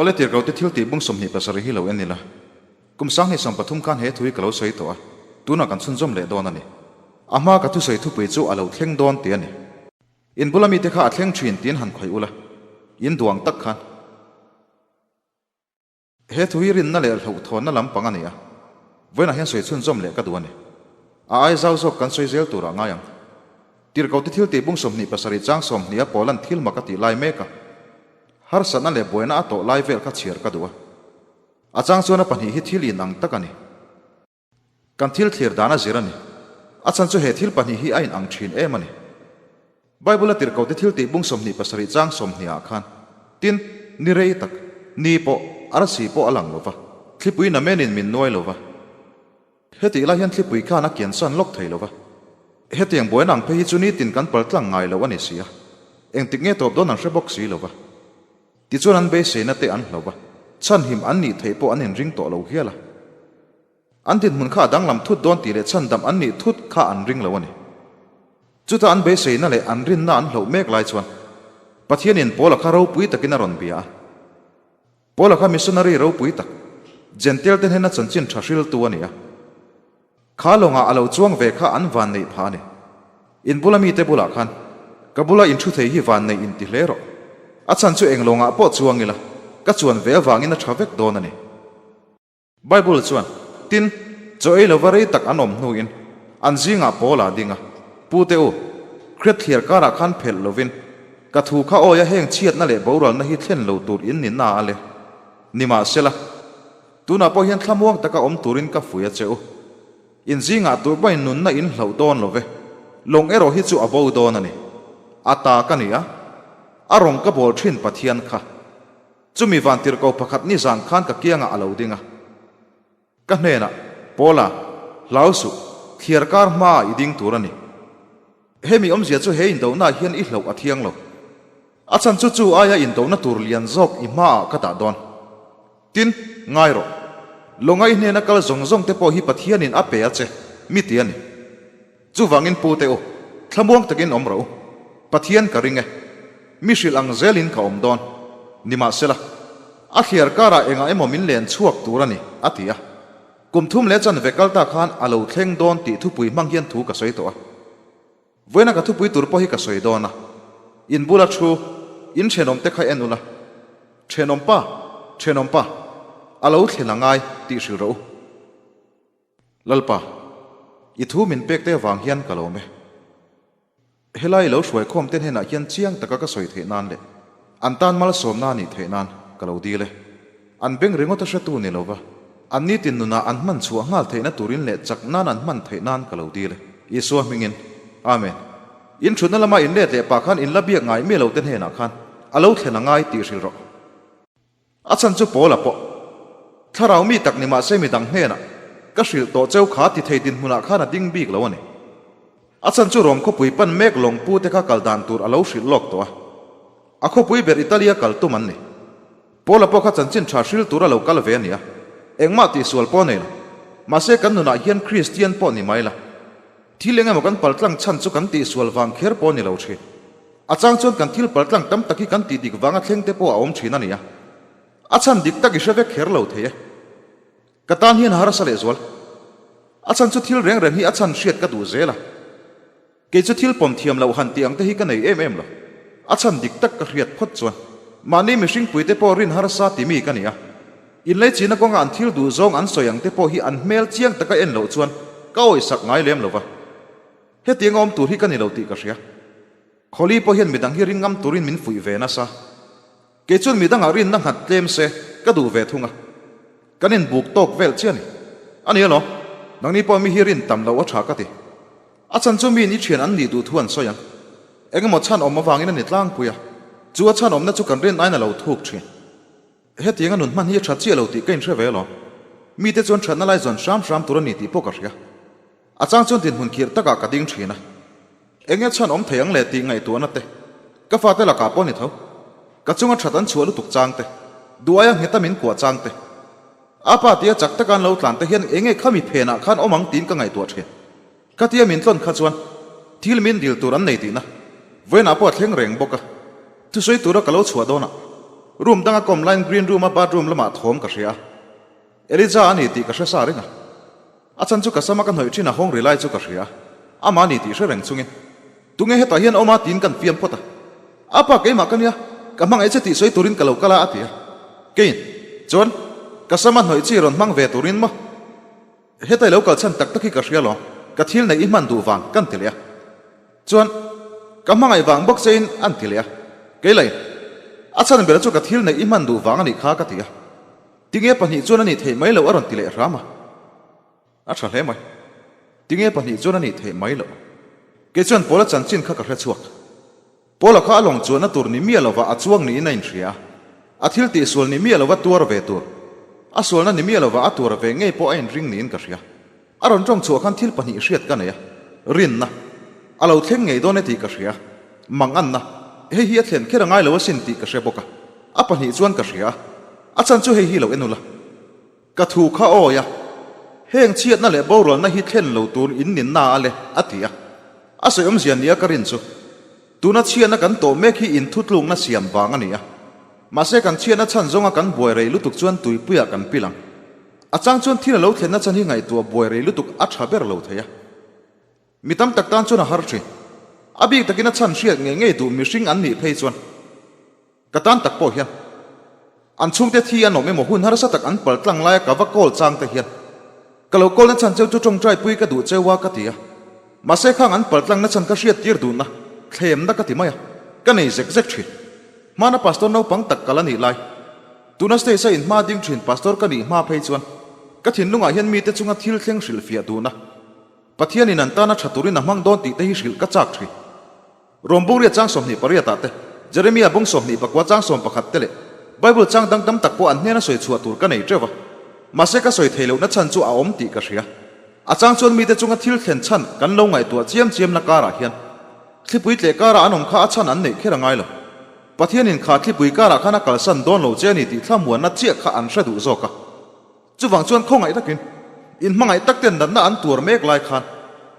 Awle tirhkohte thil tih bung 27 hi lo en ila. Kum 2030 khan he thu hi ka lo sawi tawh a, tunah kan chhunzawm leh dawn a ni. A hma ka thusawi thupui chu a lo thleng dawn tih a ni. In bula mite kha a thleng thin tiin han khawih ula, in duang tak khan. He thu hi rinna leh hlauhthawnna lampang a ni a, vawiinah hian sawi chhunzawm leh ka duh a ni. A ai zau zawk kan sawi zel turah ngai ang. Tirhkohte thil tih bung 27 chang 20 a Paulan thil mak a tih lai mek a, harsatna leh buaina a tawh lai vel kha chhiar ka duh a. A chang chuan a pahnih hi thil inang tak a ni. Kan thil thlir dan a zir a ni. A chhan chu he thil pahnih hi a inang thin em a ni. Bible-a tirhkohte thil tih bung 27 chang 20 ah khan, Tin, ni rei tak, ni pawh, arsi pawh a lang lo va, thlipui namenin min nuai lo va. Hetih lai hian thlipui khan a kiansan lawk thei lo va. Hetiang buaina ang phei hi chu nitin kan paltlang ngai lo a ni si a, engtik nge tawp dawn an hre bawk si lo va. Tichuan an beiseina te an hlo va, chhanhim an nih theih pawh an inring tawh lo hial a. An dinhmun kha a danglam thut dawn tih leh chhandam an nih thut kha an ring lo a ni. Chutah an beiseina leh an rinna an hloh mek lai chuan Pathianin Paula kha ropui takin a rawn bia a. Paula kha missionary ropui tak, Jentail te hnena chanchin tha hriltu a ni a. Kha lawngah a lo chuang ve kha an van neih phah a ni. In bula mite bulah khan, Ka bula in thu thei hi van neih in ti hle rawh. A chhan chu eng lawngah pawh chuang ila, ka chuan ve avangin a tha vek dawn a ni. Bible chuan, Tin, chaw ei lova rei tak an awm hnuin, an zingah Paul a ding a, Pu te u, Kret thliar karah khan phelh lovin, ka thu kha awi a heng chhiatna leh boralna hi thlen lo tur in ni na a le. Nimahsela, tunah pawh hian thlamuang taka awm turin ka fui a che u. In zingah tur pawhin nunna in hloh dawn lo ve, lawng erawh hi chu a bo dawn a ni. A ta ka ni a, a rawng ka bawl thin Pathian kha. Chumi vantirhko pakhat nizan khan ka kiangah a lo ding a. Ka hnenah, Paula, hlau suh, thliar kar hmaah i ding tur a ni. Hemi awmzia chu he indohnaah hian i hloh a thiang lo. A chhan chu chu aia indohna tur lian zawk i hmaah ka dah dawn. Tin, ngai rawh. Lawnga i hnena kal zawng zawng te pawh hi Pathianin a pe a che, mi ti a ni. Chuvangin pu te u, thlamuang takin awm rawh u. Pathian ka ring e. Mi hrilh ang zelin ka awm dawn. Nimahsela, a thliar karah engah emaw min len chhuak tur a ni, a ti a. Kum thum leh chanve kal ta khan a lo thleng dawn tih thupui hmang hian thu ka sawi tawh a. Vawiina ka thupui tur pawh hi ka sawi dawn a. In bula thu, in thenawm te kha en ula. Thenawm pa, thenawm pa, a lo thlen a ngai tih hrilh rawh u. Lalpa, i thu min pek te avang hian ka lawm e. Helai lo hruaikhawm te hnenah hian chiang taka ka sawi theih nan leh an tan malsawmna a nih theih nan ka lo dil e. An beng ringawt a hretu ni lova, an nitin nunah an hman chhuah nghal theihna turin leh chak nan an hman theih nan ka lo dil e. Isua hmingin. Amen. In thutna lama in let leh pah khan in la biak ngai miah lo te hnenah khan a lo thlen a ngai tih hrilh rawh. A chhan chu Paula pawh thlarau mi tak ni mahse midang hnenah ka hrilh tawh cheu kha ti thei dinhmunah khan a ding bik lo a ni. A chhan chu Rom khawpui pan mek lawngpu te kha kal dan tur a lo hrilh lawk tawh a. A khawpui ber Italia kal tum an ni. Paula pawh kha chanchin tha hril tur a lo kal ve a ni a, engmah tihsual pawh nei lo. Mahse kan nunah hian Kristian pawh ni mai la. Thil eng emaw kan paltlang chhan chu kan tihsual vang kher pawh ni lo thin. A chang chuan kan thil paltlang tam tak hi kan tih dik vanga thleng te pawh a awm thin a ni a. A chhan dik tak i hre vek kher lo thei e. Ka tan hian harsa lehzual. A chhan chu thil reng reng hi a chhan hriat ka duh zel a. Kei chu thil pawm thiam loh han tih ang te hi ka nei em em lo. A chhan dik tak ka hriat phawt chuan mahni mihring puite pawh rin harsa ti mi ka ni a. Inleichina kawnga an thil duh zawng an sawi ang te pawh hi an hmel chiang taka en loh chuan ka awihsak ngai lem lo va. Hetiang a awm tur hi ka ni lo tih ka hria. Khawli pawh hian midang hi ring ngam turin min fuih ve nasa. Kei chuan midangah rinna nghat tlem se ka duh ve thung a. Kan inbuk tawk vel chiah a ni. A ni alawm, nangni pawh mi hi rin tam loh a tha ka ti. A chhan chu miin i thian an nih duh thu an sawi ang. Engemaw chhan awm avangin a ni tlangpui a, chu a chhan awmna chu kan rin aiin a lo thuk thin. Hetiang a nun hman hi a tha chiah lo tih ka inhre ve alawm. Mite chuan thatna lai zawn hram hram tur a ni tih pawh ka hria. A chang chuan dinhmun khirh takah ka ding thin a. Enge chhan awm thei ang le tih ngaihtuahna te, ka fate lakah pawh ni tho. Ka chunga that an chhuah lutuk chang te, duh aia ngheta min kuah chang te, a pa tia chak taka an lo tlan te hian enge khami phenah khan awm ang tiin ka ngaihtuah thin. Khatia min tlawn kha chuan thil min dil tur an nei tihna vawiinah pawh a thleng reng bawk a, thusawi tura ka lo chhuah dawnah. Room danga kawm laiin green room a bathroom lamah thawm ka hria a. Elijah a ni tih ka hre sa reng a. A chhan chu ka sama ka hnawih thin a hawng ri lai chu ka hria a. Amah a ni tih hre reng chungin. Tunge hetah hian awm a tiin kan fiam phawt a. A pa keimah ka nia, ka hmangaih che tih sawi turin ka lo kal a a ti a. Keiin, Chuan, ka sama hnawih chi rawn hmang ve turin maw? Heta i lo kal chhan tak tak hi ka hria lawm, ka thil neih i hman duh vang kan ti leh a. Chuan, ka hmangaih vang bawk chein an ti leh a. Kei lain, A chhan ber chu ka thil neih i hman duh vang a nih kha ka ti a. Tinge pahnih chuan a nih theih mai loh a rawn ti leh hram a. A tha hle mai. Tinge pahnih chuan a nih theih mai loh. Kei chuan Paula chanchin kha ka hre chhuak. Paula kha a lawng chuanna tur ni miah lova a chuang niin a inhria a. A thil tihsual ni miah lova tuar ve tur, a sualna ni miah lova a tuar ve ngei pawh a inring niin ka hria. A rawn tawng chhuah khan thil pahnih hriat ka nei a, rinna, a lo thleng ngei dawn e tih ka hria, manganna, hei hi a thlen kher a ngai lo asin tih ka hre bawk a, a pahnih chuan ka hria a, a chhan chu hei hi lo en ula. Ka thu kha awi a, heng chhiatna leh boralna hi thlen lo tur in ninna a le, a ti a. A sawi awmzia nia ka rin chu, tuna chhiatna kan tawh mek hi inthutlukna siam vang a ni a. Mahse kan chhiatna chhan zawnga kan buai rei lutuk chuan tuipuiah kan pil ang. A chang chuan thil a lo thlenna chhan hi ngaihtuah buai rei lutuk a tha ber lo thei a. Mi tam tak tan chuan a har thin. A bik takin a chhan hriat ngei ngei duh mihring an nih phei chuan ka tan tak pawh hian an chhungte thi an awm emaw hun harsa tak an pal tlang laia ka va call chang te hian ka lo call na chhan cheu chu tawngtai pui ka duh cheu a ka ti a. Mahse khang an pal tlang na chhan ka hriat tir duhna thlemna ka ti mai a, ka nei zek zek thin. Hmana pastor naupang tak kal a nih lai. Tuna stage a inhma ding thin pastor ka nih hma phei chuan ka thinlungah hian mite chunga thil thleng hrilhfiah duhna Pathianin an tana tha turin a hmang dawn tih te hi hrilh ka chak thin. Rawmbungria chang 28 ah te, Jeremia bung 24 chang 11 te leh Bible chang dang tam tak pawh an hnena sawi chhuah tur ka nei teuh va. Mahse ka sawi thei lohna chhan chu a awm tih ka hria. A chang chuan mite chunga thil thlen chhan kan lo ngaihtuah chiam chiamna karah hian thlipui tleh karah an awm kha a chhan an neih kher a ngai lo. Pathianin kha thlipui karah khan a kalsan dawn lo che a ni tih thlamuanna chiah kha an hre duh zawk a. Chuvang chuan khawngaih takin inhmangaih tak ten natna an tuar mek lai khan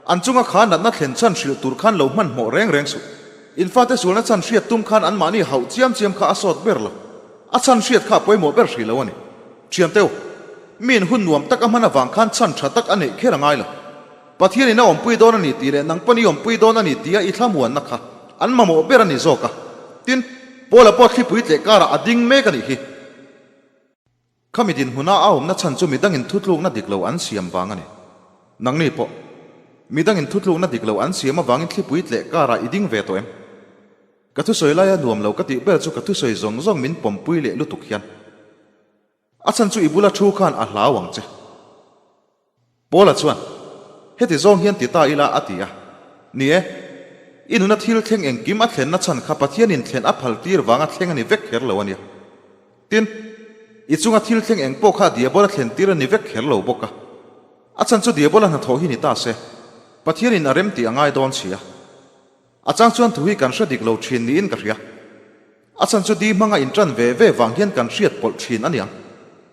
an chunga kha natna thlen chhan hrilh tur khan lo hmanhmawh reng reng suh. In fate sualna chhan hriat tum khan anmahni hauh chiam chiam kha a sawt ber lo. A chhan hriat kha a pawimawh ber hrih lo a ni. Thianteu, miin hun nuam tak a hman avang khan chhan tha tak a neih kher a ngai lo. Pathianin a awmpui dawn a ni tih leh nang pawn i awmpui dawn a ni tia i thlamuanna kha an mamawh ber a ni zawk a. Tin, Paula pawh thlipui tleh karah a ding mek a nih hi. Khami dinhmuna a awmna chhan chu midangin thutlukna dik lo an siam vang a ni. Nangni pawh, midangin thutlukna dik lo an siam avangin thlipui tleh karah i ding ve tawh em? Ka thusawi laia nuam lo ka tih ber chu ka thusawi zawng zawng min pawmpui leh lutuk hian. A chhan chu i bula thu khan a hlau ang che. Paula chuan, Heti zawng hian ti ta ila, a ti a. Ni e, i nuna thil thleng engkim a thlenna chhan kha Pathianin thlen a phal tir vanga thleng a ni vek kher lo a nia. Tin, i chunga thil thleng eng pawh kha Diabola thlen tir a ni vek kher lo bawk a. A chhan chu Diabola hnathawh hi ni ta se, Pathianin a rem tih a ngai dawn si a. A chang chuan thu hi kan hre dik lo thin niin ka hria. A chhan chu di hmanga inṭan ve ve vang hian kan hriat pawlh thin a niang.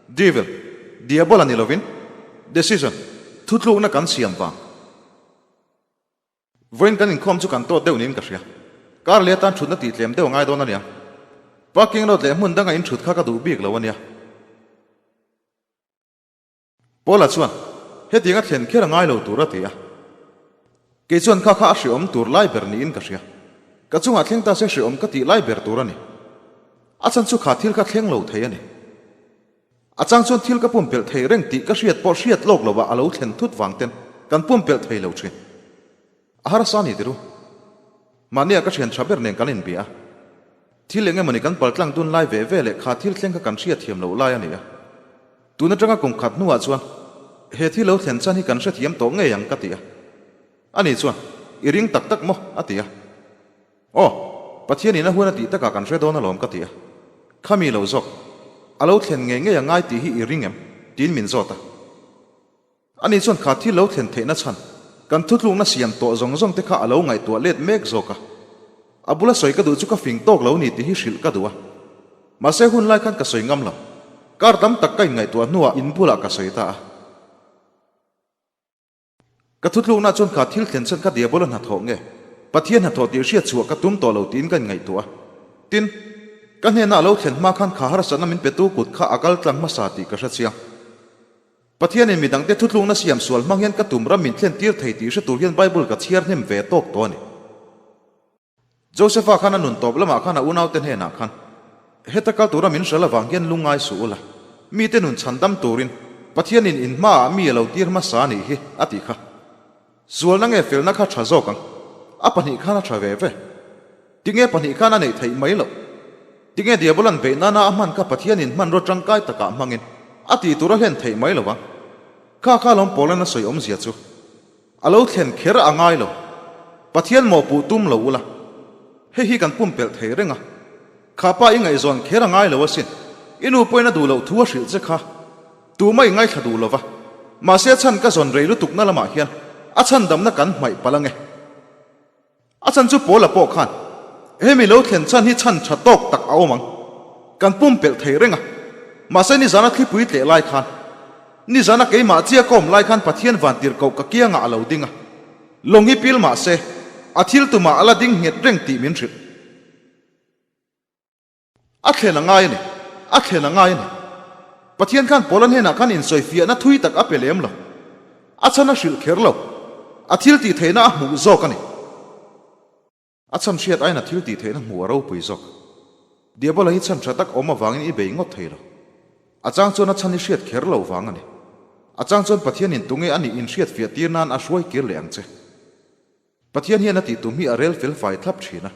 Devil, Diabola ni lovin, decision, thutlukna kan siam vang. Vawiin kan inkhawm chu kan tawt deuh niin ka hria. Kar leh atan thutna tih tlem deuh a ngai dawn a niang. Parking lot leh hmun danga inthut kha ka duh bik lo a nia. Paula chuan, Hetiang a thlen kher a ngai lo tur a ti a. Kei chuan kha kha a hreawm tur lai ber niin ka hria. Ka chungah thleng ta se hreawm ka tih lai ber tur a ni. A chhan chu kha thil kha thleng lo thei a ni. A chang chuan thil ka pumpelh thei reng tih ka hriat pawh hriat lawk lovah a lo thlen thut vang ten kan pumpelh thei lo thin. A harsa a ni tiru. Mahnia ka thian tha ber nen kan inbia a. Thil eng emawni kan paltlang dun lai ve ve leh kha thil thleng kha kan hriatthiam loh lai a ni a. Tun atanga kum khat hnuah chuan he thil lo thlen chan hi kan hrethiam tawh ngei ang ka ti a. Ani chuan, I ring tak tak maw? a ti a. Aw, Pathianin a huan a tih takah kan hre dawn alawm ka ti a. Khami lo zawk, a lo thlen ngei ngei a ngai tih hi i ring em? tiin min zawt a. Ani chuan kha thil lo thlen theihna chhan, kan thutlukna siam tawh zawng zawng te kha a lo ngaihtuah let mek zawk a. A bula sawi ka duh chu ka fing tawk lo ni tih hi hrilh ka duh a. Mahse hun lai khan ka sawi ngam lo. Kar tam tak ka inngaihtuah hnuah in bulah ka sawi ta a. Ka thutlukna chuan kha thil thlen chhan kha Diabola hnathawh nge Pathian hnathawh tih hriat chhuah ka tum tawh lo tiin ka inngaihtuah a. Tin. Ka hnena a lo thlen hma khan kha harsatna min petu kut kha a kal tlang hmasa tih ka hre chiang. Pathianin midangte thutlukna siam sual hmang hian ka tum ram min thlen tir thei tih hre tur hian Bible ka chhiar hnem ve tawk tawh a ni. Josepha khan a nun tawp lamah khan a unaute hnenah khan, Heta kal tura min hral avang hian lungngai suh ula, mite nun chhandam turin Pathianin in hmaah mi a lo tir hmasa a nih hi, a tih kha. Sualna nge felna kha tha zawk ang? A pahnih khan a tha ve ve. Tinge pahnih khan a neih theih mai loh? Tinge Diabolan beih nana a hman kha Pathianin hmanraw tangkai takah hmangin a tih tur a hlen theih mai lo ang? Kha kha lawm Paulan a sawi awmzia chu. A lo thlen kher a ngai lo. Pathian mawhpuh tum lo ula. Hei hi kan pumpelh thei reng a. Kha pa i ngaihzawn kher a ngai lo asin. I nu pawhin a duh loh thu a hrilh che kha. Tumah i ngaithla duh lo va. Mahse a chhan ka zawn rei lutukna lamah hian a chhandamna kan hmaih palh ange. A chhan chu Paula pawh khan hemi lo thlen chhan hi chhan tha tawk tak a awm ang. Kan pumpelh thei reng a. Mahse nizana thlipui tleh lai khan, nizana keimah chiah ka awm lai khan Pathian vantirhkoh ka kiangah a lo ding a. Lawng hi pil mahse a thil tumah a la ding nghet reng tih min hrilh. A thlen a ngai a ni. A thlen a ngai a ni. Pathian khan Paula hnenah khan insawifiahna thui tak a pe lem lo. A chhan a hrilh kher lo. A thil tih theihna a hmuh zawk a ni. A chhan hriat aiin a thil tih theihna hmuh a ropui zawk. Diabola hi chhan tha tak awm avangin i bei ngawt thei lo. A chang chuan a chhan i hriat kher lo vang a ni. A chang chuan Pathianin tunge a nih inhriatfiah tir nan a hruai kir leh ang che. Pathian hian a tih tum hi a rel fel fai thlap thin a.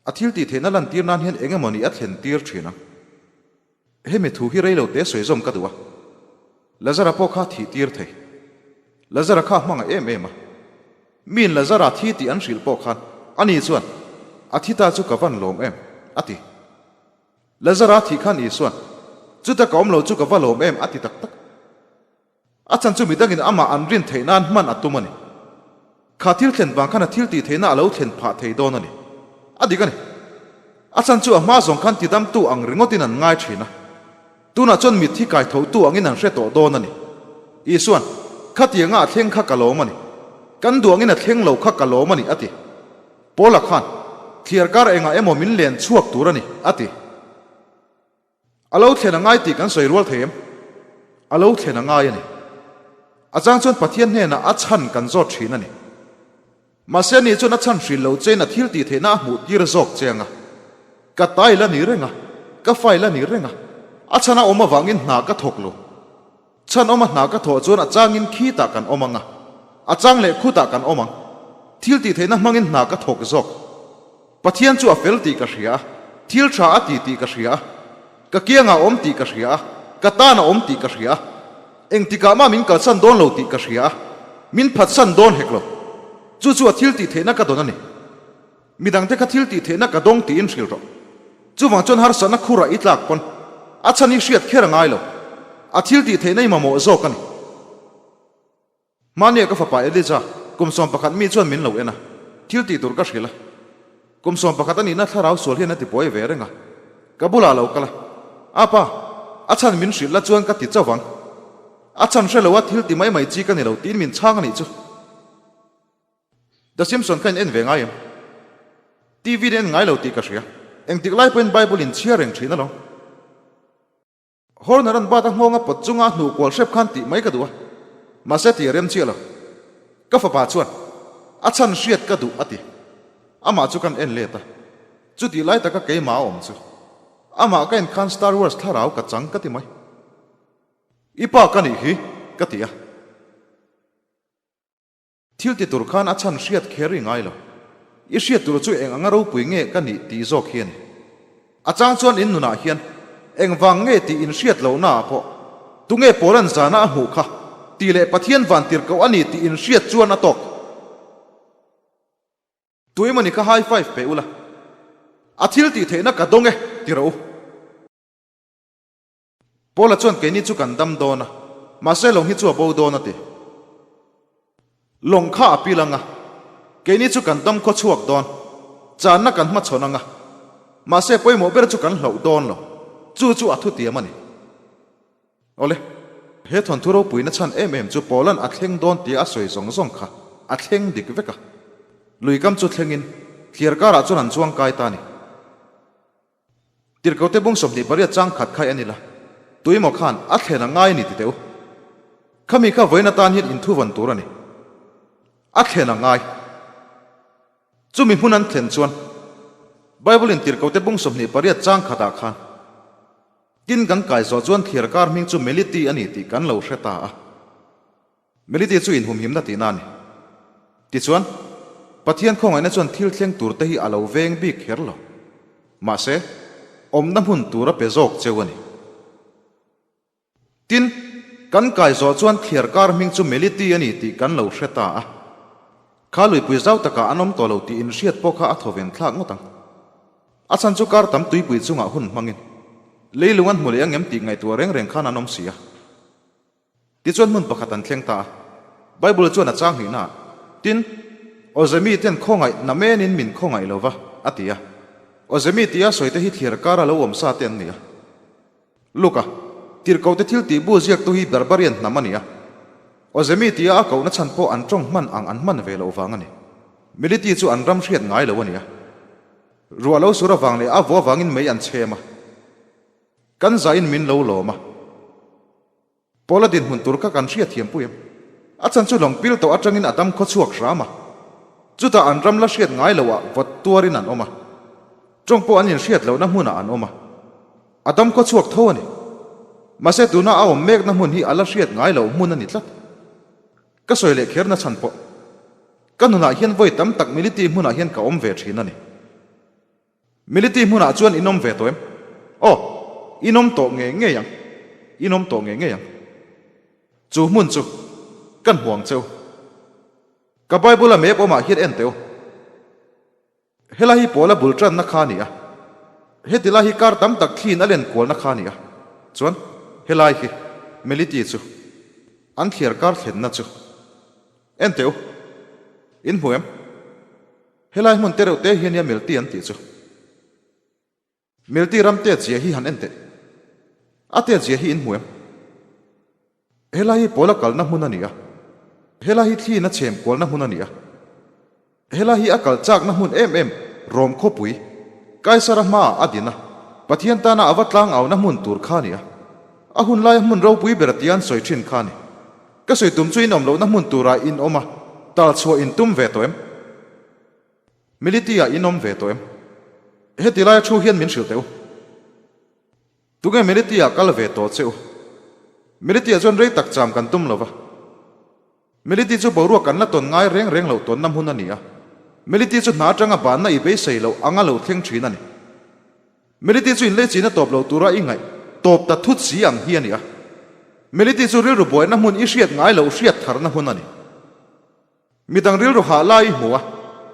A thil tih theihna lantir nan hian eng emaw ni a thlen tir thin a. Hemi thu hi reilo te sawi zawm ka duh a. Lazara pawh kha thih tir thei. Lazara kha a hmangaih em em a. Miin Lazara thi tih an hrilh pawh khan ani chuan, A thi ta chu ka van lawm em? a ti. Lazara thih khan Isuan, Chuta ka awm lo chu ka va lawm em? a ti tak tak. A chan chu midangin amah an rin theih nan hman a tum a ni. Kha thil thlen vang khan a thil tih theihna a lo thlen phah thei dawn a ni. A dik a ni. A chan chu a hma zawng khan tidamtu ang ringawtin an ngai thin a. Tunah chuan mitthi kaithotu angin an hre tawh dawn a ni. Isuan, Khatianga a thleng kha ka lawm a ni. Kan duh angin a thleng lo kha ka lawm a ni, a ti. Paula khan, Thliarkar engah emaw min len chhuak tur a ni, a ti. A lo thlen a ngai tih kan sawi rual thei em? A lo thlen a ngai a ni. A chang chuan Pathian hnenah a chhan kan zawt thin a ni. Mahse ani chuan a chhan hrilh lo chein a thil tih theihna a hmuh tir zawk che ang a. Ka tai la ni reng a, ka fai la ni reng a, a chhan a awm avangin hna ka thawk lo. Chhan awma hna ka thawh chuan a changin khitah kan awm ang a, a chang leh khutah kan awm ang. Thil tih theihna hmangin hna ka thawk zawk. Pathian chu a fel tih ka hria a, thil tha a ti tih ka hria a, ka kiangah a awm tih ka hria a, ka tan a awm tih ka hria a, engtikah mah min kalsan dawn lo tih ka hria a, min phatsan dawn hek lo. Chu chu a thil tih theihna ka dawn a ni. Midangte kha thil tih theihna ka dawng tiin hrilh rawh. Chuvang chuan harsatna khurah i tlak pawn a chhan i hriat kher a ngai lo. A thil tih theihna i mamawh zawk a ni. Hmania ka fapa Elijah, kum 11 mi chuan min lo en a, thil tih tur ka hrilh a. Kum 11 a nihna thlarau sual hian a ti buai ve reng a. Ka bulah a lo kal a, A pa, a chhan min hrilh la chuan ka ti chauh vang. A chhan hre lo a thil ti mai mai chi ka ni lo tiin min chhang a nih chu. The Simpson kha in en ve ngai em? TV in en ngai lo tih ka hria. Engtik lai pawhin Bible in chhiar reng thin alawm. Horner an bat a nghawng a pawt chunga a hnuh kual hrep khan tih mai ka duh a. Mahse tih a rem chiah lo. Ka fapa chuan, A chhan hriat ka duh a ti. Amah chu kan en let a. Chutih lai taka keimah a awm chu. Amah ka en khan Star Wars thlarau ka chang ka ti mai. I pa ka nih hi, ka ti a. Thil ti tur khan a chhan hriat kher i ngai lo. I hriat tur chu eng anga ropui nge ka nih tih zawk hi a ni. A chang chuan in nunah hian engvang nge tih in hriat lohna ah pawh tunge Paula'n zana a hmuh kha tih leh Pathian vantirhkoh a ni tih in hriat chuan a tawk. Tu emawni kha high five pe ula, a thil tih theihna ka dawng e ti rawh u. Paula chuan keini chu kan dam dawn a, mahse lawng hi chu a bo dawn a ti. Lawng kha a pil ang a, keini chu kan dam khaw chhuak dawn, channa kan hmachhawn ang a, mahse pawimawh ber chu kan hlauh dawn lo, chu chu a thutiam a ni. Awle, he thawnthu ropuina chhan em em chu Paula'n a thleng dawn tia a sawi zawng zawng kha a thleng dik vek a. Luikam chu thlengin thliar karah chuan an chuang kai ta a ni. Tirhkote bung 28 chang khat kha en ila, tuimaw khan a thlen a ngai a ni ti teh u. Khami kha vawiin atan hian inthuvawn tur a ni. A thlen a ngai. Chumi hmun an thlen chuan Bible in Tirhkote bung 28 chang khatah khan tin kan kai zawh chuan thliar kar hming chu Meliti a ni tih kan lo hre ta a. Meliti chu inhumhimna tihna a ni. Tichuan, Pathian khawngaihna chuan thil thleng turte hi a lo veng bik kher lo. Mahse, awmna hmun tur a pe zawk cheu a ni. Tin, kan kai zawh chuan thliar kar hming chu Meliti a ni tih kan lo hre ta a. Kha luipui zau takah an awm tawh lo tih inhriat pawh kha a thawven thlak ngawt ang. A chhan chu kar tam tuipui chungah hun hmangin leilung an hmu leh angem tih ngaihtuah reng reng khan an awm si a. Tichuan hmun pakhat an thleng ta a. Bible chuan a chang hnihna ah, Tin, Awzemi ten khawngaih na menin min khawngaih lo va, a ti a. Awzemi tia sawi te hi thliar kara lo awm sa te an ni a. Luka, Tirhkohte thil tih bu ziaktu hi Barbarian hnam a ni a. Awzemi tia a kohna chhan pawh an tawng hman ang an hman ve loh vang a ni. Militi chu an ram hriat ngai lo a ni a. Ruah lo sur avang leh a vua vangin mei an chhem a. Kan zahin min lo lawm a. Paula dinhmun tur kha kan hriat thiam pui em? A chhan chu lawng pil tawh atangin a dam khaw chhuak hram a. Chutah an ram la hriat ngai loh ah vawt tuarin an awm a. Tawng pawh an inhriat lohna hmunah an awm a. A dam khaw chhuak tho a ni. Mahse tuna a awm mekna hmun hi a la hriat ngai loh hmun a ni tlat. Ka sawi leh kherna chhan pawh ka nunah hian vawi tam tak military hmunah hian ka awm ve thin a ni. Military hmunah chuan in awm ve tawh em? Aw, in awm tawh ngei ngei ang. In awm tawh ngei ngei ang. Chu hmun chu kan hmu ang che u. Ka Bible a map awmah hian en teh u. Helai hi Paula bul tanna kha a ni a. Heti lai hi kar tam tak thliin a len kualna kha a ni a. Chuan helai hi Meliti chu an thliar kar thlenna chu en teh u. In hmu em? Helai hmun te reuh te hi ania Melti an tih chu. Melti ram tet zia hi han en teh. A tet zia hi in hmu em? Helai hi Paula kalna hmun a ni a. Helai hi thliin a chhem kualna hmun a ni a. Helai hi a kal chakna hmun em em Rom khawpui, Kaisara hmaah a din a, Pathian tana a va tlang auna hmun tur kha a ni a. A hun laia hmun ropui ber tia an sawi thin kha a ni. Ka sawi tum chu in awm lohna hmun turah in awm a, tal chhuah in tum ve tawh em? Military-ah in awm ve tawh em? Heti laia thu hian min hrilh teh u. Tunge Military-ah kal ve tawh che u? Military-ah chuan rei tak cham kan tum lo va. Military chu boruak kan la tawn ngai reng reng loh tawnna hmun a ni a. Military chu hna atanga banna i beisei loh anga lo thleng thin a ni. Melody chu inleichina tawp lo tura i ngaih tawp ta thut si ang hi a ni a. Melody chu rilru buaina hmun i hriat ngai loh hriat tharna hmun a ni. Midang rilru hah lai i hmu a,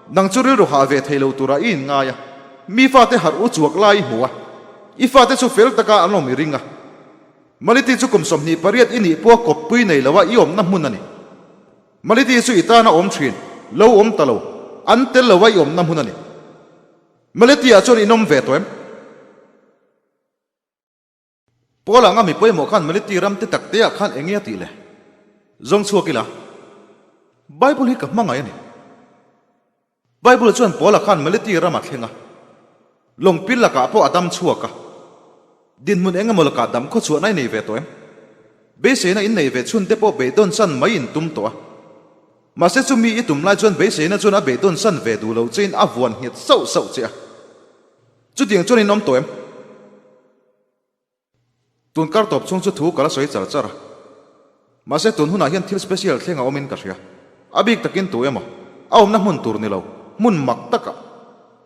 nang chu rilru hah ve thei lo tura i inngai a, mi fate harh u chuak lai i hmu a, i fate chu fel taka an awm i ring a. Melody chu kum 28 i nih pawha kawppui nei loa i awmna hmun a ni. Melody chu i tana awm thin, lo awm ta lo, an tel loa i awmna hmun a ni. Melody-ah chuan in awm ve tawh em? Paul anga mi pawimawh khan Melody ram te tak teah khan eng nge a tih le? Zawng chhuak ila, Bible hi ka hmangaih a ni. Bible chuan Paula khan Melody ram a thleng a, lawngpil lakah pawh a dam chhuak a. Dinhmun eng emaw lakah dam khawchhuahna i nei ve tawh em? Beiseina in nei ve chhun te pawh beidawn san mai in tum tawh a. Mahse chu mi i tum lai chuan beiseina chuan a beidawn san ve duh lo chein a vuan nghet sauh sauh che a. Chutiang chuan in awm tawh em? Tun kar tawp chhung chu thu ka la sawi char char a. Mahse tun hunah hian thil special thleng a awmin ka hria. A bik takin tu emaw, a awmna hmun tur ni lo, hmun mak takah,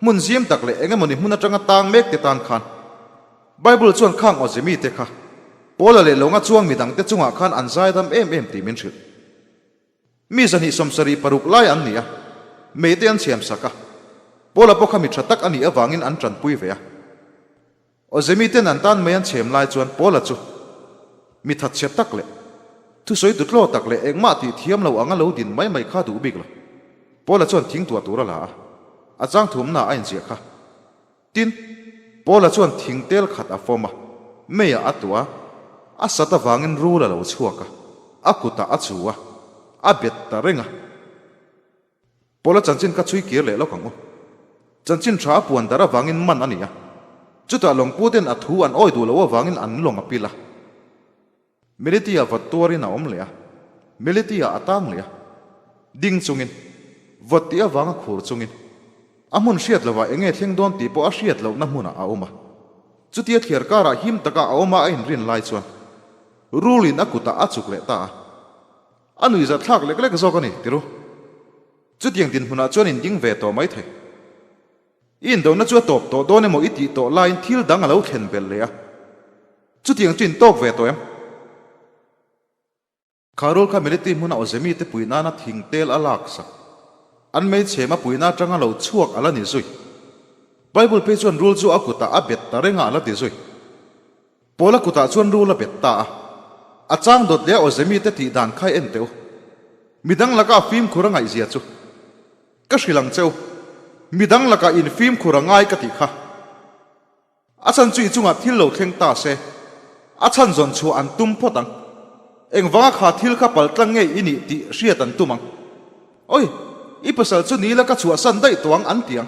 hmun zim tak leh eng emawni hmun atanga tang mek te tan khan Bible chuan khang awze mite kha Paula leh Lawnga chuang midangte chungah khan an zaidam em em tih min hrilh. Mi 276 lai an ni a, meite an chhiam sak a. Paula pawh kha mi tha tak a nih avangin an tanpui ve a. Awze miten an tan mei an chhem lai chuan Paula chu mi thatchhe tak leh thusawi dutlaw tak leh engmah tih thiam lo anga lo din mai mai kha duh bik lo. Paula chuan thing tuah tur a la a, a chang thumna a inziah kha. Tin, Paula chuan thing tel khat a fawm a, meiah a tuah a, a sat avangin rul a lo chhuak a, a kutah a chu a, a bet ta reng a. Paula chanchin kha chhui kir leh lawk ang u. Chanchin tha a puan dar avangin man a ni a. Chutah lawngputen a thu an awi duh loh avangin an lawng a pil a. Meliti-ah vawt tuarin a awm leh a, Meliti-ah a tang leh a. Ding chungin, vawt tih avanga khur chungin, a hmun hriat lovah eng nge thleng dawn tih pawh a hriat lohna hmunah a awm a. Chutia thliar karah him taka a awm a a inrin lai chuan rulin a kutah a chuk leh ta a. A nuihzat thlak lek lek zawk a ni, tiru. Chutiang dinhmunah chuan inding ve tawh mai thei. I indona chu a tawp tawh dawn emaw i tih tawh laiin thil dang a lo thlen belh leh a. Chutiang chu intawk ve tawh em? Kha rul kha Meliti hmuna Awzemi te pui nana thing tel a lak sak. An meichhem a puina atanga lo chhuak a la ni zui. Bible phei chuan rul chu a kutah a bet ta reng a a la ti zui. Paula kutah chuan rul a bet ta a. A chang dawt leh a Awzemi te tih dan kha en teh u. Midang laka a fimkhur a ngaihzia chu. Ka hrilh ang cheu, midang lakah in fimkhur a ngai ka tih kha. A chhan chu i chungah thil lo thleng ta se, a chhan zawn chhuah an tum phawt ang. Engvanga kha thil kha paltlang nge i nih tih hriat an tum ang. Oi, i pasal chu ni la ka chhuahsan daih tawh ang an ti ang.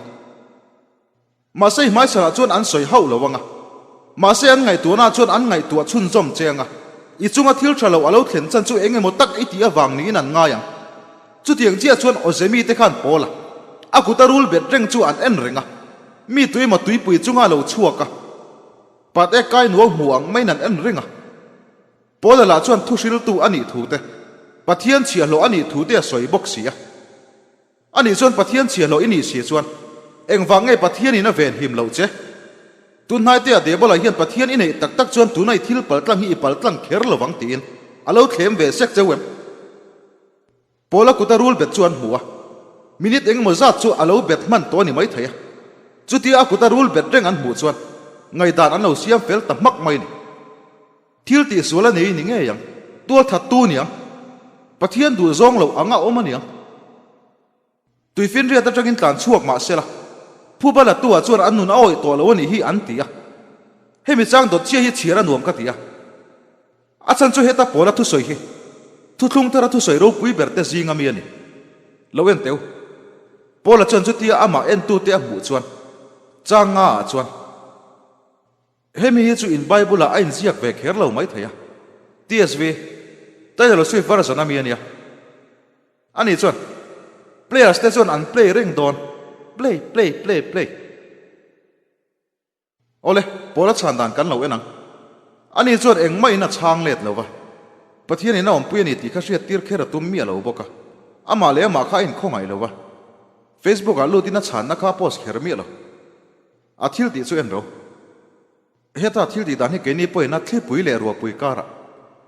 Mahse i hmaisarah chuan an sawi hauh lo ang a. Mahse an ngaihtuahna chuan an ngaihtuah chhunzawm che ang a. I chunga thil tha lo a lo thlen chan chu eng emaw tak i tih avang niin an ngai ang. Chutiang chiah chuan Awzemi te khan Paula, a kuta rul bet reng chu an en reng a. Mi tu emaw tuipui chunga a lo chhuak a. Pat ek kai nuau hmu ang maiin an en reng a. Paula lah chuan thuhriltu a nih thu te, Pathian chhiahhlawh a nih thu te a sawi bawk si a. Anih chuan Pathian chhiahhlawh i nih si chuan engvang nge Pathianin a ven him loh che? Tunhnaitea Debola hian Pathian i neih tak tak chuan tuna i thil paltlang hi i paltlang kher lo vang tiin a lo thlem ve sek cheu em? Paula kuta rul bet chu an hmu a, minute engemaw zat chu a lo bet hman tawh a ni maithei a. Chutia a kuta rul bet reng an hmuh chuan ngaihdan an lo siam fel ta hmak mai a ni. Thil tihsual a nei ni ngei ang, tualthattu ni ang, Pathian duh zawng loh anga awm a ni ang. Tuifinriat atangin tlan chhuak mah sela, phuba latu-ah chuan an nun a awih tawh lo a nih hi an ti a. Hemi chang dawt chiah hi chhiar a nuam ka ti a. A chhan chu heta pawla thusawi hi thuthlung thara thusawi ropui ber te zing ami a ni. Lo en teu. Paula chuan chutia amah entute a hmuh chuan chang nga ah chuan, Hemi hi chu in Bible ah a inziak ve kher lo mai thei a. TSV, Taylor Swift version ami a nia. Ani chuan, Players te chuan an play reng dawn. Play, play, play, play. Awle, Paula chhan dan kan lo en ang. Ani chuan engmah in a chhang let lo va. Pathian in a awmpui a ni tih kha hriat tir kher a tum miah lo bawk a. Amah leh amah kha a inkhawngaih lo va. Facebook ah lut in a chhanna kha a post kher miah lo. A thil tih chu en ro. Heta thil tih dan hi keini pawhin a thlipui leh ruahpui karah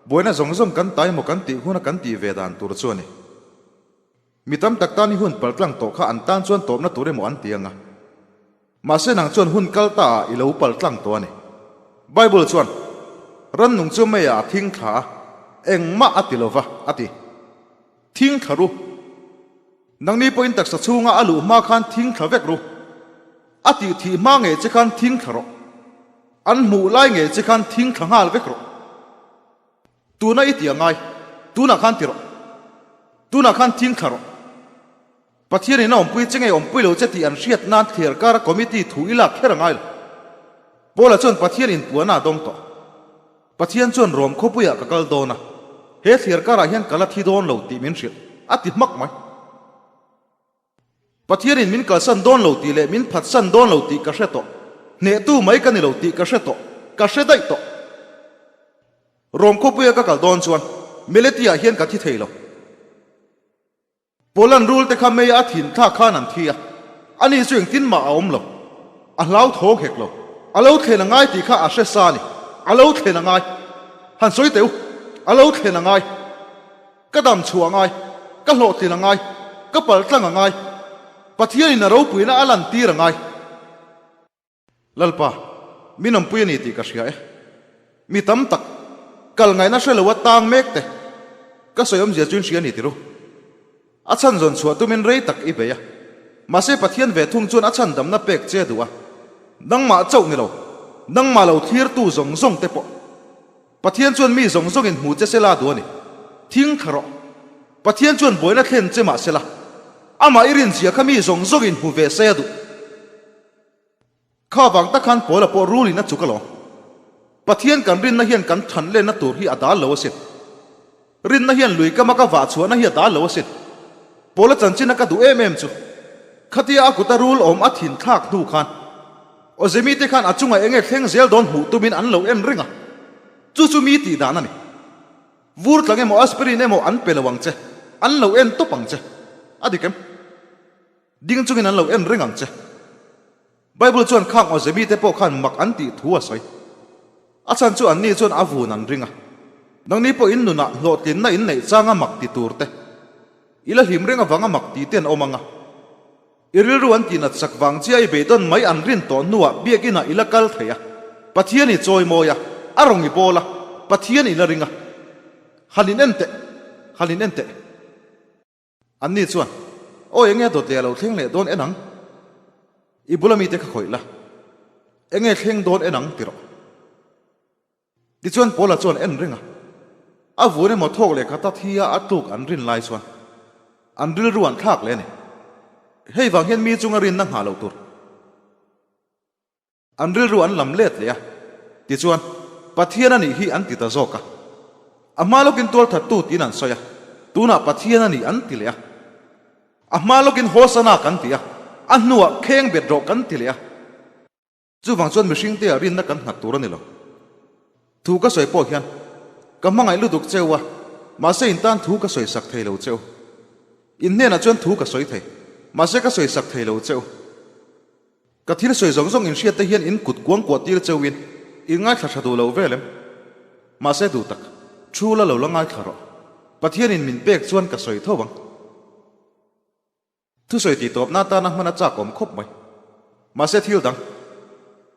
buaina zawng zawng kan ta emaw kan tih huna kan tih ve dan tur chu a ni. Mi tam tak tan hi hun paltlang tawh kha an tan chuan tawpna tur emaw an ti ang a. Mahse nang chuan hun kal ta ah i lo paltlang tawh a ni. Bible chuan, Rannung chu meiah a thing thla a, engmah a ti lova, a ti. Thing thla ru. Nangni pawhin taksa chhunga a luh hma khan thing thla vek ru. A tih thih hma ngei che khan thing thla rawh. An hmuh lai ngei che khan thing thla nghal vek rawh. Tuna i ti a ngai, tunah khan ti rawh. Tunah khan thing thla rawh. Pathianin a awmpui che nge awmpui lo che tih an hriat nan thliar kara committee thu i lak kher a ngai lo. Paula chuan Pathian inpuahna a dawng tawh. Pathian chuan Rom khawpuiah ka kal dawn a, he thliar karah hian ka la thi dawn lo tih min hrilh, a ti hmak mai. Pathianin min kalsan dawn lo tih leh min phatsan dawn lo tih ka hre tawh, hnehtu mai ka ni lo tih ka hre tawh, ka hre daih tawh. Rom khawpuia ka kal dawn chuan Meleti-ah hian ka thi thei lo. Poland rul te kha mei a thin thlak khan an thi a, ani chu engtin mah a awm lo. A hlau thaw hek lo. A lo thlen a ngai tih kha a hre sa a ni. A lo thlen a ngai. Han sawi teh u. A lo thlen a ngai. Ka dam chhuah a ngai. Ka hlawhtlin a ngai. Ka paltlang a ngai. Pathianin a ropuina a lantir a ngai. Lalpa, min awmpui a ni tih ka hria e. Mi tam tak, kal ngaihna hre lo a tang mek te, ka sawi awmzia chu in hria a ni tiru. A chhan zawn chhuah tumin rei tak i bei a. Mahse Pathian ve thung chuan a chhan damna pek che a duh a. Nangmah chauh ni lo, nangmah lo thlirtu zawng zawng te pawh. Pathian chuan mi zawng zawngin hmu che sela a duh a ni. Thing thla rawh. Pathian chuan buaina thlen che mah sela, amah i rinzia kha mi zawng zawngin hmu ve se a duh. Kha vang tak khan Paula pawh rulin a chuk alawm. Pathian kan rinna hian kan than lenna tur hi a dal lo asin. Rinna hian lui kama ka vah chhuahna hi a dal lo asin. Paula chanchina ka duh em em chu khatia a kuta rul awm a thin thlak hnu khan Awzemi te khan a chungah enge thleng zel dawn hmuh tumin an lo en reng a. Chu chu mi tih dan a ni. Vur tlang emaw aspirin emaw an pe lo ang che, an lo en tawp ang che. A dik em? Ding chungin an lo en reng ang che. Bible chuan khang awzemi te pawh khan mak an tih thu a sawi. A chhan chu anni chuan a vun an ring a. Nangni pawh in nunah hlawhtlinna in neih changa mak ti tur te, i la hlim reng avanga mak ti te an awm ang a. I rilru an tihnat sak vang chia i beidawn mai an rin tawh hnuah biakinah i la kal thei a, Pathian i chawimawi a, a rawn i bawl a, Pathian i la ring a. Han in en teh, han in en teh. Anni chuan, Aw enge a dawt leh a lo thleng leh dawn en ang? I bula mite kha khawih la, enge thleng dawn en ang ti rawh. Tichuan Paula chuan en reng a, a vun emaw thawk leh khata thi a a tluk an rin lai chuan an rilru an thlak leh a ni. Hei vang hian mi chunga rinna nghah loh tur. An rilru an lam let leh a, tichuan Pathian a nih hi an ti ta zawk a. A hma lawkin tualthattu tiin an sawi a, tunah Pathian a ni an ti leh a. A hma lawkin Hosana kan ti a, a hnuah kheng bet rawh kan ti leh a. Chuvang chuan mihringte ah rinna kan nghat tur a ni lo. Thu ka sawi pawh hian ka hmangaih lutuk cheu a, mahse in tan thu ka sawi sak thei lo cheu. In hnenah chuan thu ka sawi thei, mahse ka sawi sak thei lo cheu. Ka thil sawi zawng zawng in hriat te hian in kut kuang kuah tir cheu in in ngaithla tha duh lo vel em? Mahse duh tak, thu la lo la ngaithla rawh. Pathian in min pek chuan ka sawi tho ang. Thusawi tih tawpna atana hman a chak awm khawp mai. Mahse thil dang,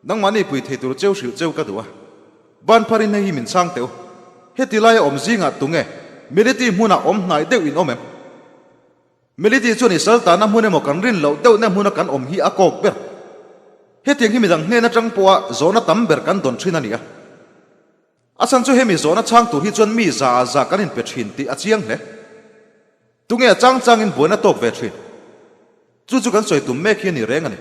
nangmahni pui thei tur cheu hrilh cheu ka duh a. Ban pharin hei hi min chhang teh u. Heti laia awm zingah tunge Meliti hmunah awm hnai deuh in awm em? Meliti chuan i saltana hmun emaw kan rin loh deuhna hmuna kan awm hi a kawk ber. Hetiang hi midang hnen atang pawha zawhna tam ber kan dawn thin a ni a. A chhan chu hemi zawhna chhang tur hi chuan mi za ah za kan inpe thin tih a chiang hle. Tunge a chang changin buaina tawk ve thin? Chu chu kan sawi tum mek hi a ni reng a ni.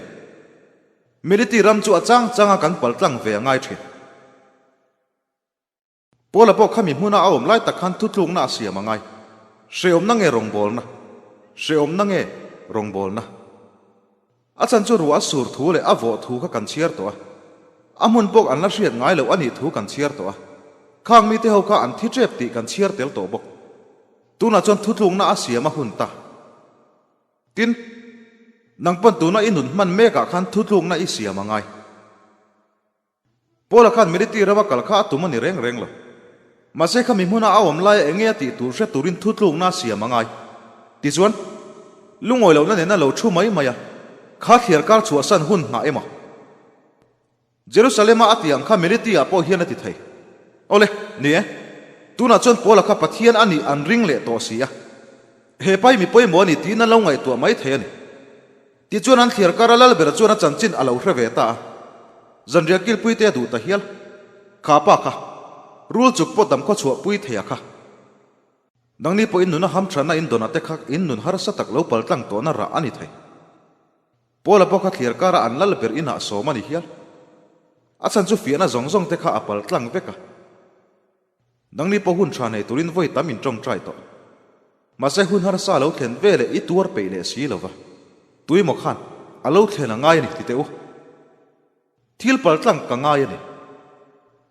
Military ram chu a chang changa kan pal tlang ve a ngai thin. Paula pawh khami hmuna a awm lai tak khan thutlukna a siam a ngai. Hrehawmna nge rawngbawlna? Hrehawmna nge rawngbawlna? A chan chu ruah a sur thu leh a vawh thu kha kan chhiar tawh a, a hmun pawh an la hriat ngai loh a nih thu kan chhiar tawh a, khang mite ho kha an thi tep tih kan chhiar tel tawh bawk. Tunah chuan thutlukna a siam a hun ta. Tin, nang pawn tuna i nun hman mekah khan thutlukna i siam a ngai. Paula khan Military rama kal kha a tum a ni reng reng lo. Mahse khami hmuna a awm laia enge a tih tur hre turin thutlukna a siam a ngai. Tichuan, lungawi lohna nena lo thu mai mai a, kha thliar kar chhuahsan hun nghah emaw? Jerusalema a tih ang kha Military-ah pawh hian a ti thei. Awle, ni e. Tunah chuan Paula kha Pathian a nih an ring leh tawh si a. He pa hi mi pawimawh a ni tiin an lo ngaihtuah mai thei a ni. Tichuan an thliar kar a lal ber chuan a chanchin a lo hre ve ta a, zanriah kilpui te a duh ta hial. Kha pa kha, rul chuk pawh dam khaw chhuah pui thei a kha. Nangni pawh in nuna hamthanna in dawn a te kha in nun harsa tak lo pal tlang tawhna rah a ni thei. Paula pawh kha thliar kar a an lal ber inah sawm a ni hial. A chhan chu fiahna zawng zawng te kha a pal tlang vek a. Nangni pawh hun tha nei turin vawi tam in tawngtai tawh. Mahse hun harsa a lo thlen ve leh i tuar peih leh si lo va. Tuimaw khan a lo thlen a ngai a ni ti teh u. Thil paltlang ka ngai a ni.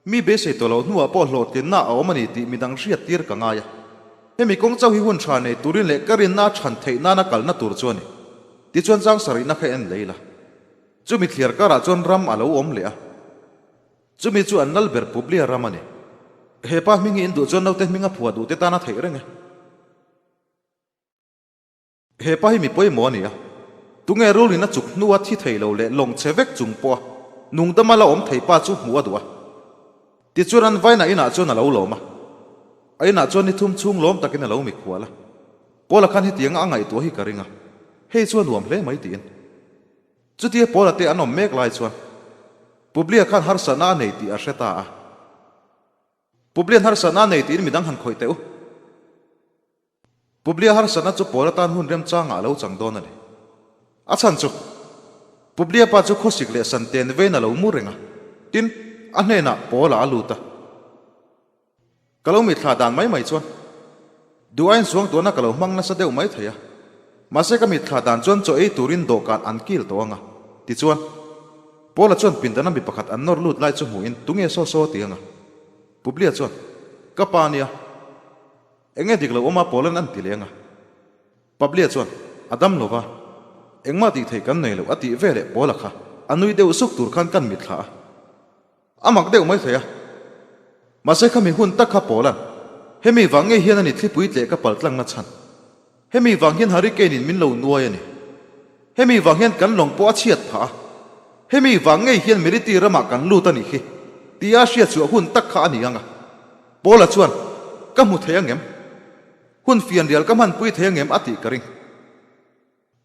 Mi beisei tawh loh hnuah pawh hlawhtlinna a awm a ni tih midang hriat tir ka ngai a. Hemi kawng chauh hi hun tha nei turin leh ka rinna a chhan theih nana kalna tur chu a ni. Tichuan zangsarihna kha en lei la. Chumi thliar karah chuan ram a lo awm leh a. Chumi chu an lal ber Publia ram a ni. He pa hming hi in duh chuan naute hming a phuah duh te tan a theih reng e. He pa hi mi pawimawh a ni a, tunge rulin a chuk hnua thi thei lo leh lawng chhe vek chung pawha nungdama la awm thei pa chu hmuh a duh a. Tichuan an vaina inah chuan a lo lawm a, a inah chuan ni thum chhung lawm takin a lo mikhual a. Paula khan hetianga a ngaihtuah hi ka ring a, hei chu a nuam hle mai tiin. Chutia Paula te an awm mek lai chuan Publia khan harsatna a nei tih a hre ta a. Publia'n harsatna a nei tiin midang han khawih teh u. Publia harsatna chu Paula tan hun remchangah a lo chang dawn a ni. A chhan chu. Publia pa chu khawsik leh santen vein a lo mu reng a, tin, a hnenah Paula a lut a. Ka lo mitthla dan mai mai chuan duh aiin suangtuahna ka lo hmang nasa deuh mai thei a, mahse ka mitthla dan chuan chaw ei turin dawhkan an kil tawh ang a, tichuan Paula chuan pindana mi pakhat an nawr lut lai chu hmuhin tunge saw saw a ti ang a, Publia chuan ka pa nia, enge dik lo awm a Paula'n an ti leh ang a, Publia chuan a dam lo va, engmah tih theih kan nei lo a tih veleh Paula kha a nui deuh suk tur khan kan mitthla a. A mak deuh mai thei a. Mahse khami hun tak kha Paula'n, Hemi vang ngei hian a ni thlipui tleh ka pal tlangna chhan. Hemi vang hian hurricane in min lo nuai a ni. Hemi vang hian kan lawng pawh a chhiat phah a. Hemi vang ngei hian Meliti ramah kan lut a nih hi, tia hriat chhuah hun tak kha a ni ang a. Paula chuan, Ka hmu thei angem? Hun fianrial ka hmanpui thei angem? a tih ka ring.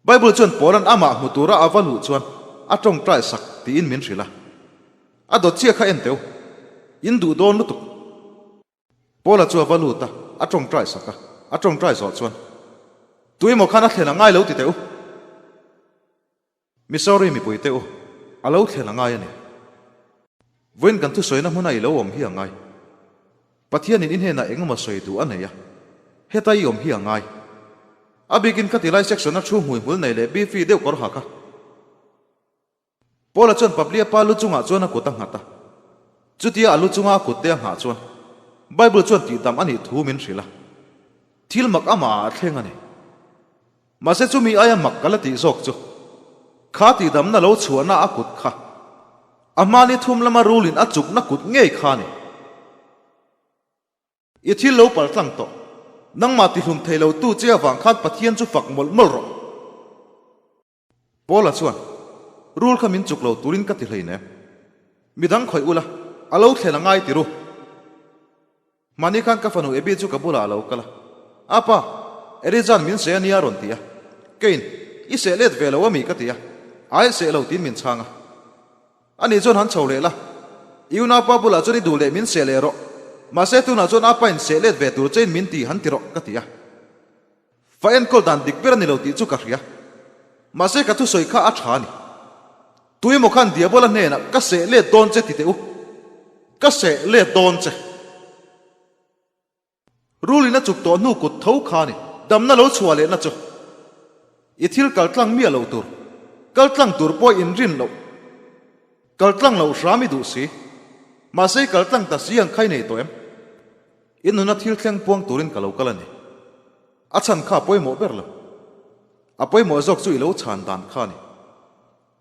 Bible chuan Paula'n amah hmu tura a va luh chuan a tawngtai sak tiin min hrilh a. A dawt chiah kha en teu. In duh dawn lutuk. Paula chu a va lut a, a tawngtai sak a. A tawngtai zawh chuan, Tuimaw khan a thlen a ngai lo ti teh u. Missouri mipui te u, a lo thlen a ngai a ni. Vawiin kan thusawina hmuna i lo awm hi a ngai. Pathianin i hnenah engemaw sawi duh a nei a, heta i awm hi a ngai. A bikin ka tilai section-a thu hmuihmul nei leh beefy deuh kawr ha kha. Paula chuan Pablia pa lu chungah chuan a kut a nghat a. Chutia a lu chunga a kut te a nghah chuan Bible chuan tihdam a nih thu min hrilh a. Thil mak amah ah a thleng a ni. Mahse chumi aia mak ka la tih zawk chu, kha tihdamna lo chhuahna a kut kha, a hmani thum lama rulin a chukna kut ngei kha a ni. I thil lo pal tlang tawh, nangmah tihlum thei lo tu che avang khan Pathian chu fak mawlh mawlh rawh. Paula chuan, Rul kha min chuk lo turin ka ti hleinem. Midang khawih ula, a lo thlen a ngai ti ru. Mahni khan ka fanu Abby chu ka bulah a lo kal a, Apa, Eliza'n min seh a nia a rawn ti a. Keiin, I seh let ve lo a mi ka ti a, Ai seh lo tiin min chhang a. Ani chuan han chho leh la, I unaupa bulah chuan i duh leh min seh leh rawh, mahse tunah chuan apa in seh let ve tur chein min ti han ti rawh ka ti a. Fa enkawl dan dik ber a ni lo tih chu ka hria. Mahse ka thusawi kha a tha a ni. Tuimaw khan Diabola hnenah ka seh let dawn che ti teh u. Ka seh let dawn che. Rulin a chuk tawh hnu kut tho kha a ni. Damna lo chhuah lehna chu i thil kal tlang miah lo tur, kal tlang tur pawh inrin loh, kal tlang loh hram i duh si. Mahse i kal tlang ta si ang kha i nei tawh em? I nuna thil thleng puang turin ka lo kal a ni. A chhan kha a pawimawh ber lo. A pawimawh zawk chu i lo chhan dan kha a ni.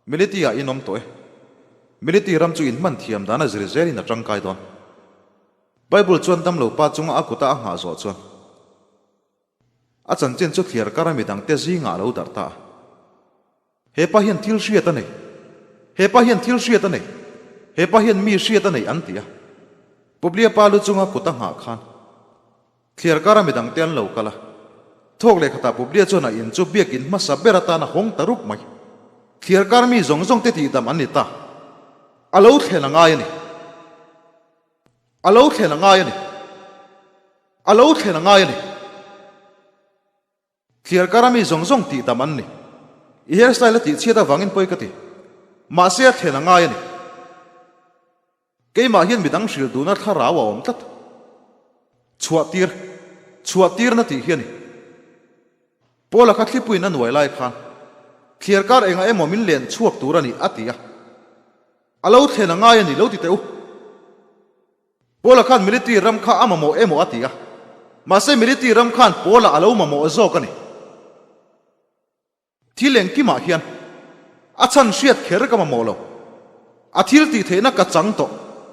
Militi ah in awm tawh e. Militi ram chu in hman thiam dan a zir zelin a tangkai dawn. Bible chuan damlo pa chunga a kuta a nghah zawh chuan a chanchin chu thliar kar a midangte zingah a lo darh ta a. He pa hian thil hriat a nei, he pa hian thil hriat a nei, he pa hian mi hriat a nei an ti a. Publia pa lu chunga kut a nghah khan thliar kara midangte an lo kal a. Thawk leh khatah Publia chuan a in chu biakin hmasa ber atan a hawng ta rup mai. Thliar kar mi zawng zawng te tihdam an ni ta. A lo thlen a ngai a ni. A lo thlen a ngai a ni. A lo thlen a ngai a ni. Thliar kara mi zawng zawng tih dam an ni. I hair style a tih chhiat avangin pawi ka ti. Mahse a thlen a ngai a ni. Keimah hian midang hrilh duhna thlarau a awm tlat. Chhuah tir, chhuah tirna tih hi a ni. Paula kha thlipuiin a nuai lai khan thliar kar engah emaw min len chhuak tur a ni a ti a. A lo thlen a ngai a ni lo ti teh u. Paula khan military ram kha a mamawh emaw a ti a, mahse military ram khan Paula a lo mamawh zawk a ni. Thil engkimah hian a chhan hriat kher ka mamawh lo. A thil tih theihna ka chang tawh.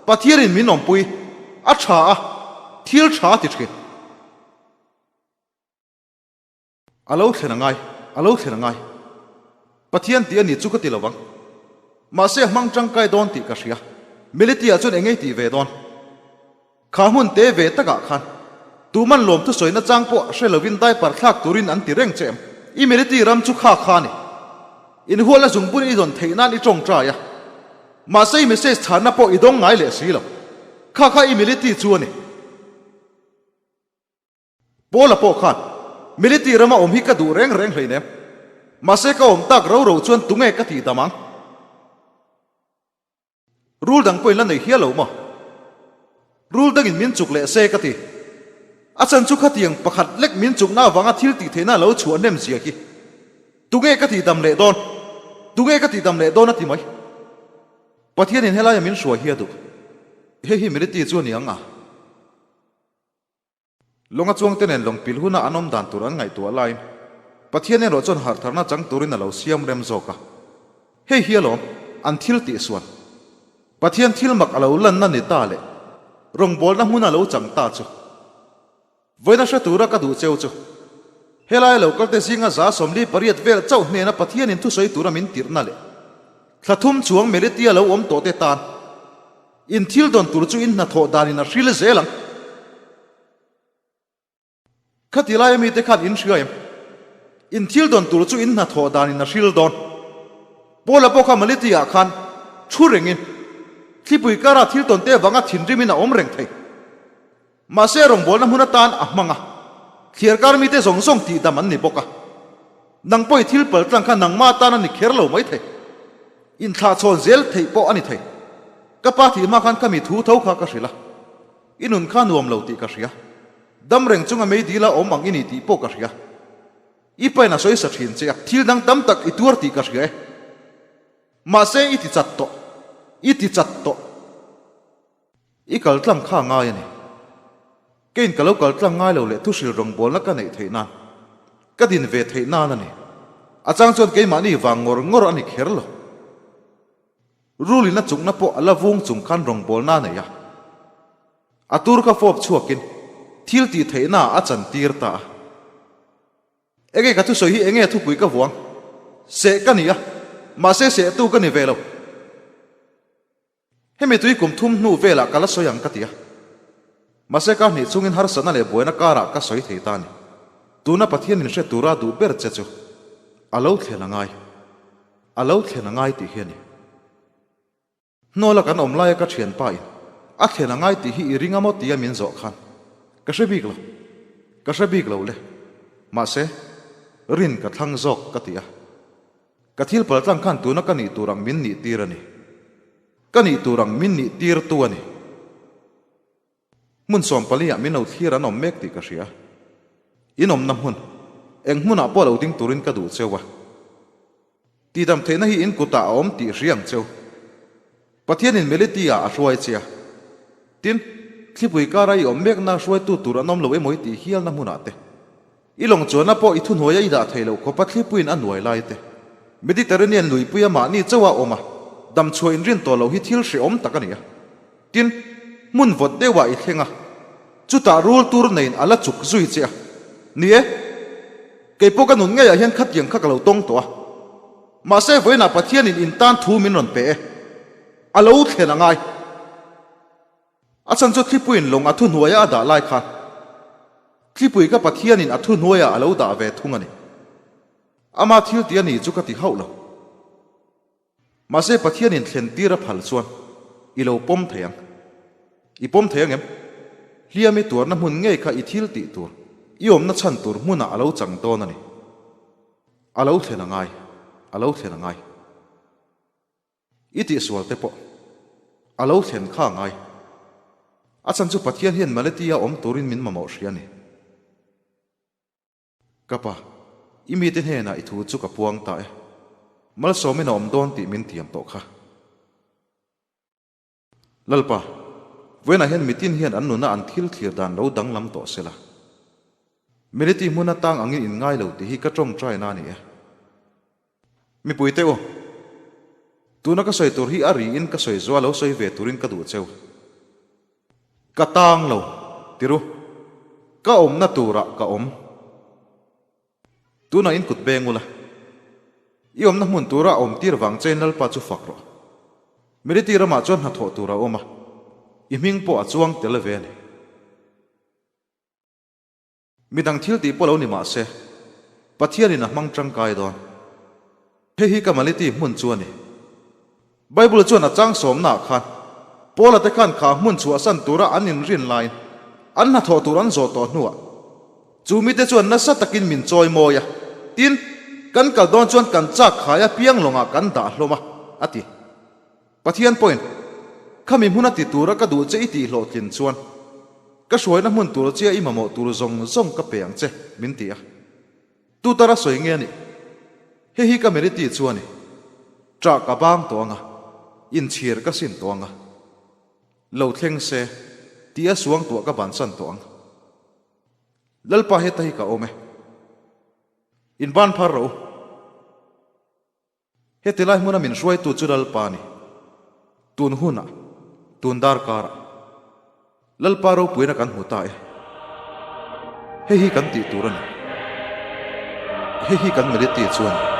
Pathianin min awmpui, a tha a, thil tha a ti thin. A lo thlen a ngai, a lo thlen a ngai. Pathian tih a ni chu ka ti lo vang. Mahse a hmang tangkai dawn tih ka hria. Military-ah chuan eng ei tih ve dawn? Kha hmun te ve takah khan tuman lawm thusawina chang pawh hre lovin diaper thlak turin an ti reng che em? I military ram chu kha kha a ni. Inhual a zungbun i dawn theih nan i tawngtai a. Mahse i message chhanna pawh i dawng ngai leh si lo. Kha kha i military chu a ni. Paula pawh khan, Military rama awm hi ka duh reng reng hleinem. Mahse ka awm tak ro ro chuan tunge ka tih dam ang? Rul dang pawhin la nei hial lo maw? Rul dangin min chuk leh se ka ti. A chan chu khatiang pakhat lek min chukna avanga thil tih theihna a lo chhuah hnem zia hi. Tunge ka tihdam leh dawn? Tunge ka tihdam leh dawn a ti mai. Pathianin helaia min hruai hi a duh. Hei hi Militi chu a ni ang a. Lawnga chuangte nen lawng pil huna an awm dan tur an ngaihtuah laiin Pathian erawh chuan harhtharna chang turin a lo siam rem zawk a. Hei hi alawm an thil tihsual. Pathian thil mak a lo lanna ni ta leh rawngbawlna hmuna lo chang ta chu vawiina hre tura ka duh cheu chu helai lo kalte zinga 48 vel chauh hnena Pathianin thusawi tura min tirhna leh thla thum chuang Melitia lo awm tawhte tan In thil dawn tur chu in hnathawh danin a hril zel ang. Khati laia mite khan in hria em? In thil dawn tur chu in hnathawh danin a hril dawn. Paula pawh kha Maliti-ah khan thu rengin thlipui kara thil tawn te avanga thinrimin a awm reng thei. Mahse rawngbawlna hmun atan a hmang a, thliarkar mite zawng zawng tihdam an ni bawk a. Nang pawh i thil pal tlang kha nangmah atan a ni kher lo mai thei. Inthlahchhawn zel theih pawh a ni thei. Ka pa thih hma khan ka mi thu tho kha ka hrilh a, i nun kha nuam lo tih ka hria. Dam reng chunga meidila awm ang i ni tih pawh ka hria. I pain a sawi sa thin che a, thil dang tam tak i tuar tih ka hria e. Mahse i ti chat tawh, i ti chat tawh. I kal tlang kha ngai a ni. Keiin ka lo kal tlang ngai lo leh thuhril rawngbawlna ka neih theih nan, ka din ve theih nan a ni. A chang chuan keimahni vang ngawr ngawr a ni kher lo. Rulin a chukna pawh a la vung chung khan rawngbawlna a nei a. A tur kha fawp chhuakin thil tih theihna ah a chantir ta a. Enge ka thusawi hi enge thupui ka vuang? Seh ka ni a, mahse sehtu ka ni ve lo. Hemi tui kum thum hnu velah ka la sawi ang ka ti a. Mahse ka hnih chungin harsatna leh buaina karah ka sawi thei ta a ni. Tuna Pathian in hre tura duh ber che chu a lo thlen a ngai. A lo thlen a ngai tih hi a ni. Hnawla kan awm laia ka thianpa in a thlen a ngai tih hi i ring a maw tia min zawh khan ka hre bik lo. Ka hre bik lo le. Mahse, rin ka thlang zawk ka ti a. Ka thil paltlang khan tuna ka nih tur ang min nih tir a ni. Ka nih tur ang min nih tir tu a ni. Hmun 14 ah min lo thlir an awm mek tih ka hria. In awmna hmun, eng hmunah pawh lo ding turin ka duh cheu a. Tihdam theihna hi in kutah a awm tih hria ang cheu. Pathianin Meliti-ah a hruai che a. Tin, thlipui kara i awm mekna hruaitu tur an awm lo emaw i tih hialna hmunah te, i lawng chuanna pawh i thuhnuaia i dah thei loh khawpa thlipuiin a nuai lai te, Mediterranean luipuia mahni chauha awm a, damchhuah inrin tawh loh hi thil hrehawm tak a ni a. Tin, hmun vawt deuhah i thleng a, chutah rul tur neiin a la chuk zui che a. Ni e, kei pawh ka nun ngeiah hian khatiang kha ka lo tawng tawh a. Mahse, vawiinah Pathianin in tan thu min rawn pe e. A lo thlen a ngai. A chhan chu thlipuiin lawng a thuhnuaia a dah lai khan thlipui kha Pathianin a thuhnuaiah a lo dah ve thung a ni. Ama thil ti a ni chu ka ti hauh lo. Mahse Pathianin thlen tir a phal chuan i lo pawm thei ang. I pawm thei ang em? Hliam i tuarna hmun ngei kha i thil tih tur, i awmna chhan tur hmunah a lo chang dawn a ni. A lo thlen a ngai, a lo thlen a ngai. I tihsual te pawh a lo thlen kha a ngai. A chhan chu Pathian hian Maleti-a awm turin min mamawh hria a ni. Ka pa, i mite hnenah i thu chu ka puang ta e. Malsawmin a awm dawn tih min tiam tawh kha. Lalpa, vawiinah hian mitin hian an nuna an thil thlir dan lo danglam tawh se la. Militi hmun atang angin in ngai lo tih hi ka tawngtaina a ni e. Mipuite u, tuna ka sawi tur hi a riin ka sawi zual lo sawi ve turin ka duh cheu. Ka tang lo, tiru. Ka awmna turah ka awm. Tunah in kut beng ula. I awmna hmun tura a awm tir vang chein Lalpa chu fak rawh. Militi ramah chuan hnathawh tur a awm a, i hming pawh a chuang tel ve a ni. Midang thil tih pawh lo ni mah se, Pathianin a hmang tangkai dawn. Hei hi ka Maliti hmun chu a ni. Bible chuan a chang sawmnaah khan Paula te khan kha hmun chhuahsan tura an inrin laiin an hnathawh tur an zawh tawh hnuah chu mite chuan nasa takin min chawi mawi a, tin, kan kal dawn chuan kan chak khai a piang lawngah kan dah hlawm a, a ti. Pathian pawhin. Khami hmuna ti tura ka duh che i tih hlawhtlin chuan ka hruaina hmun tur chia i mamawh tur zawng zawng ka pe ang che, min ti a. Tutara sawi nge a nih? Hei hi ka meriti chu a ni. Ṭah ka bang tawh ang a, inchhir ka sin tawh ang a. Lo thleng se, tih a suang tuah ka bansan tawh ang. Lalpa heta hi ka awm e. Inban phar rawh u. Heti lai hmuna min hruaitu chu Lalpa a ni. Tun hunah, tun darkarah, Lalpa ropuina kan hmu ta e. Hei hi kan tih tur a ni. Hei hi kan meliti chu a ni.